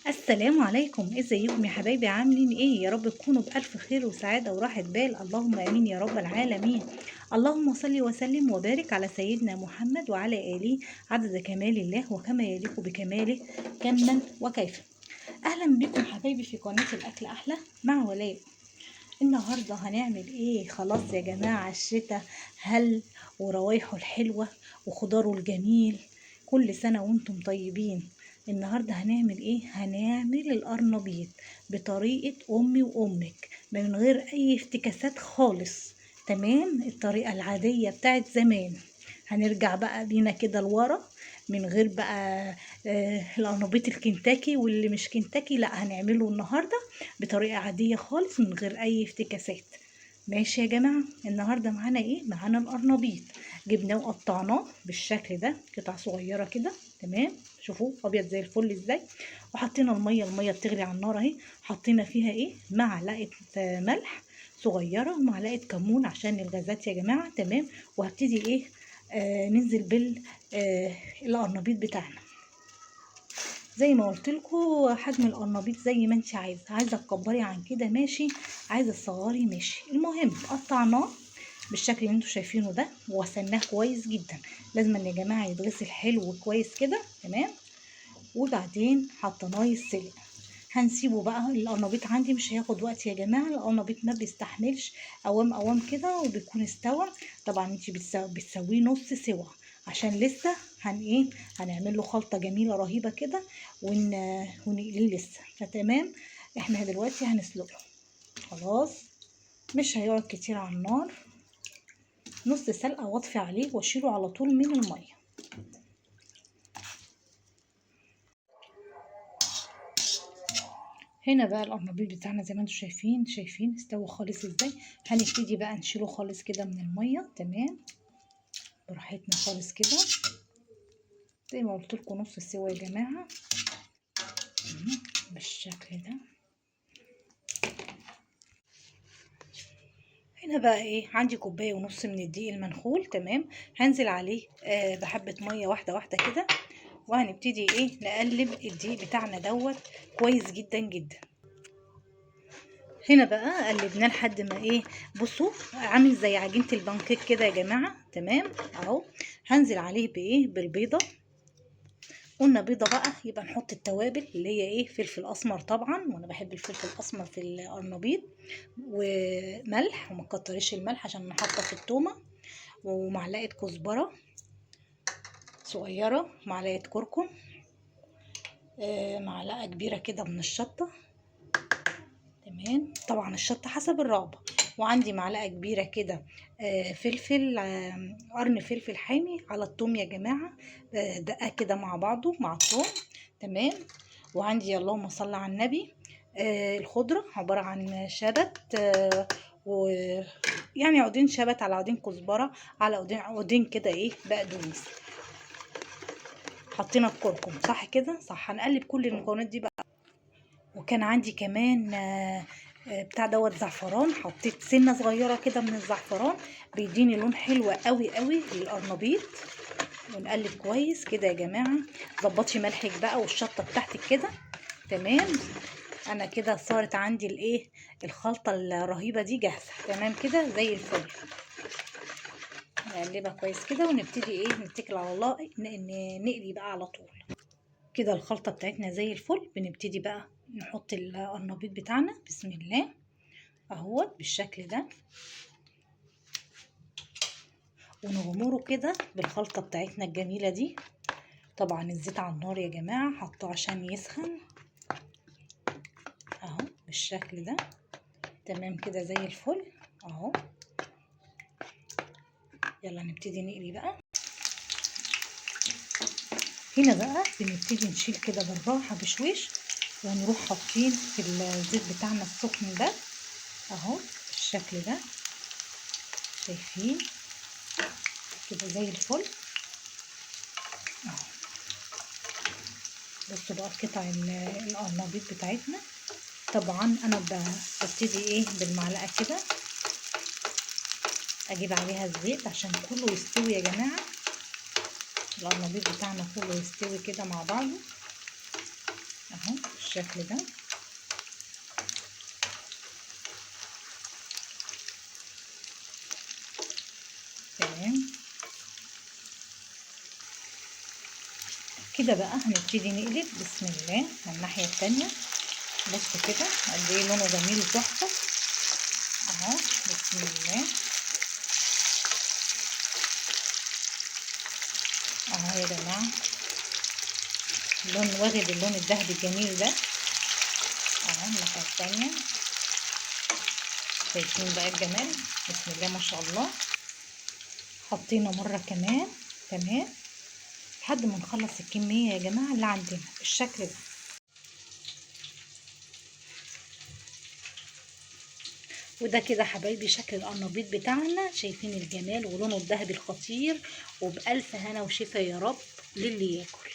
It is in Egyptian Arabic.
السلام عليكم، ازيكم يا حبايبي؟ عاملين ايه؟ يا رب تكونوا بألف خير وسعادة وراحة بال، اللهم امين يا رب العالمين. اللهم صل وسلم وبارك على سيدنا محمد وعلى آله عدد كمال الله وكما يليق بكماله كما وكيف. اهلا بكم حبايبي في قناة الاكل احلى مع ولاء. النهارده هنعمل ايه؟ خلاص يا جماعة، الشتاء هل وروايحه الحلوة وخضاره الجميل، كل سنة وانتم طيبين. النهارده هنعمل ايه؟ هنعمل القرنبيط بطريقة امي وامك من غير اي افتكاسات خالص، تمام؟ الطريقة العادية بتاعت زمان. هنرجع بقى بينا كده لورا من غير بقى القرنبيط الكنتاكي واللي مش كنتاكي، لا هنعمله النهارده بطريقة عادية خالص من غير اي افتكاسات. ماشي يا جماعة، النهارده معانا ايه؟ معانا القرنبيط، جبناه وقطعناه بالشكل ده قطع صغيرة كده، تمام؟ شوفوا ابيض زي الفل ازاي. وحطينا المية بتغلي على النار اهي، حطينا فيها ايه؟ معلقه ملح صغيرة ومعلقة كمون عشان الغازات يا جماعة، تمام؟ وهبتدي ايه؟ ننزل بال القرنبيط بتاعنا. زي ما قلت لكم حجم القرنبيط زي ما انت عايزه، عايزه تكبري عن كده ماشي، عايزه تصغري ماشي. المهم قطعناه بالشكل اللي انتوا شايفينه ده وغسلناه كويس جدا. لازم يا جماعة يتغسل حلو كويس كده، تمام؟ وبعدين حطيناه يتسلق. هنسيبه بقى القرنبيط عندي مش هياخد وقت يا جماعة، القرنبيط ما بيستحملش اوام اوام كده وبيكون استوى. طبعا انت بتسويه نص سوا عشان لسه هن ايه هنعمل له خلطه جميلة رهيبة كده ونقليه لسه. فتمام، احنا دلوقتي هنسلقه خلاص، مش هيقعد كتير على النار، نص سلقه واطفي عليه واشيله على طول من المية. هنا بقى القرنبيط بتاعنا زي ما انتم شايفين استوى خالص ازاي. هنبتدي بقى نشيله خالص كده من المية، تمام؟ براحتنا خالص كده زي ما قلت لكم نص سوا يا جماعة بالشكل ده. هنا بقى ايه؟ عندي كوباية ونص من الدقيق المنخول، تمام؟ هنزل عليه بحبه مية واحدة واحدة كده، وهنبتدي ايه؟ نقلب الدقيق بتاعنا دوت كويس جدا جدا. هنا بقى قلبناه لحد ما ايه، بصوا عامل زي عجينه البانكيك كده يا جماعة، تمام؟ اهو هنزل عليه بايه؟ بالبيضه. قلنا بيضة بقى يبقى نحط التوابل اللي هي ايه؟ فلفل اسمر طبعا، وانا بحب الفلفل الاسمر في القرنبيط، وملح، وما تكتريش الملح عشان نحطه في التومه، ومعلقة كزبره صغيرة، معلقه كركم، معلقه كبيرة كده من الشطه، تمام؟ طبعا الشطه حسب الرغبة. وعندي معلقه كبيرة كده فلفل، قرن فلفل حامي على الثوم يا جماعة، دقه كده مع بعضه مع الثوم، تمام؟ وعندي اللهم صل على النبي الخضرة عبارة عن شبت، و يعني عودين شبت على عودين كزبره على عودين كده ايه بقدونس. حطينا الكركم صح كده؟ صح. هنقلب كل المكونات دي بقى. وكان عندي كمان بتاع دوت زعفران، حطيت سنة صغيرة كده من الزعفران، بيديني لون حلو قوي قوي للقرنبيط. ونقلب كويس كده يا جماعة. ظبطي ملحك بقى والشطه بتاعتك كده، تمام؟ انا كده صارت عندي الايه الخلطة الرهيبة دي جاهزة، تمام كده زي الفل. نقلبها كويس كده ونبتدي ايه؟ نتكل على الله نقلي بقى على طول كده. الخلطة بتاعتنا زي الفل. بنبتدي بقى نحط القرنبيط بتاعنا، بسم الله، اهوت بالشكل ده، ونغمره كده بالخلطه بتاعتنا الجميلة دي. طبعا الزيت على النار يا جماعة، حطه عشان يسخن اهو بالشكل ده، تمام كده زي الفل اهو. يلا نبتدي نقلي بقى. هنا بقى بنبتدي نشيل كده بالراحة بشويش، ونروح حاطين في الزيت بتاعنا السخن ده اهو بالشكل ده، شايفين كده زي الفل اهو. بصوا بقى قطع القرنبيط بتاعتنا. طبعا انا ببتدي ايه؟ بالمعلقه كده اجيب عليها الزيت عشان كله يستوي يا جماعة، القرنبيط بتاعنا كله يستوي كده مع بعضه اهو بالشكل ده. تمام كده بقى هنبتدي نقلب بسم الله على الناحية التانية. بصوا كده قد ايه لونه جميل وتحفة اهو، بسم الله اهو يا جماعة، اللون واخد اللون الذهبي الجميل ده اهو. الناحية التانية شايفين بقى الجمال، بسم الله ما شاء الله. حطينا مرة كمان، تمام، لحد ما نخلص الكمية يا جماعة اللي عندنا بالشكل ده. وده كده حبايبي شكل القرنبيط بتاعنا، شايفين الجمال ولونه الذهبي الخطير. وبألف هنا وشفا يا رب للي ياكل.